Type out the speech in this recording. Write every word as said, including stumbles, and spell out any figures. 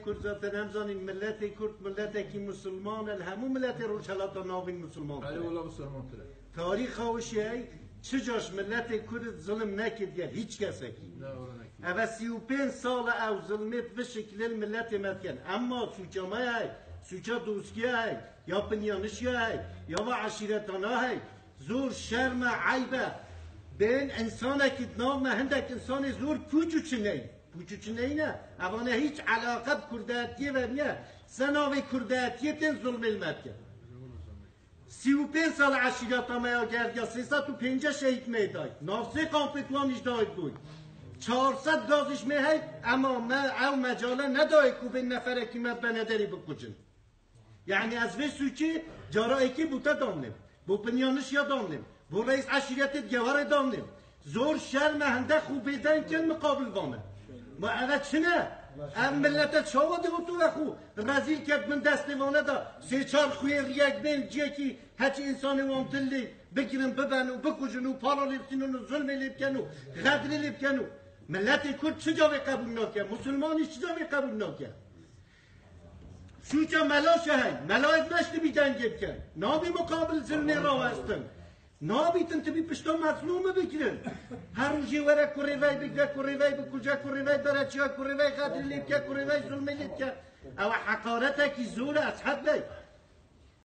Kurd zaten em zanîn, miletê Kurd miletekî musulman e, li hemû miletê Rojhelata Navîn musulman Erê tire. Wela musulman tire. Tarîxa wişê hey, çi caş miletê Kurd zilim nekirdiye hîç kesekî. Ne, wela nekirdiye. Eve sî û pênc sal e ew zilmê bi vî şekilê li miletê me dikin. Emma sûça me hey, sûça doskiya hey, ya pinyanişiya hey, ya va eşîretana hey, zor şerm e, eyb e. Bên insanekî di nav me hindek insanê zor pûç û çiney. Pûç û çiney ne. Evane hîç eleqe bi kurdayetiyê ve niye. Se navê kurdayetiyê tên zulmê li me dikin. Sî û pênc sal eşîreta me ya gerdiya, sê sed û pêncî şehîd me dayî. Nav sê kampê kuwan jî dayî bûy. Çar sed gaz jî me hey, ema me ew mecale nedayê ku bên neferekî me benederî bikujin. Yani ez vê sûcî cara êkî bo te damnêm. Bo pinyanişiya damnêm. Bo reis eşîretê di gewarê damnêm. Zor şerm e hende xwe bêdeng kin miqabil vame. Ma eve çi ne? Ev milete çawa de û tu ve xwe rezîl kerd bin destê vane de sê çar xuyê riyek bên ciyekî heçî insanê wan dil lê bigirin biben û bikujin û para lê bistînin û zulmê lê biken û xedrê lê biken û miletê Kurd çi cavê qebûl nake? Musulmanî çi cavê qebûl nake? Sûca mela şehey, melayê meş dibî dengê bikin. Nabî muqabil zilmê rawestin. Nabîtin tibî pişta mezlûmî bigirin. Her rojê were kurê vey bigre, kurê vey bikuje, kurê vey bere çiya, kurê vey xedrî lê bike, kurê vey zulmê lê bike. Ew heqaretekî zor e, Eshed Bey.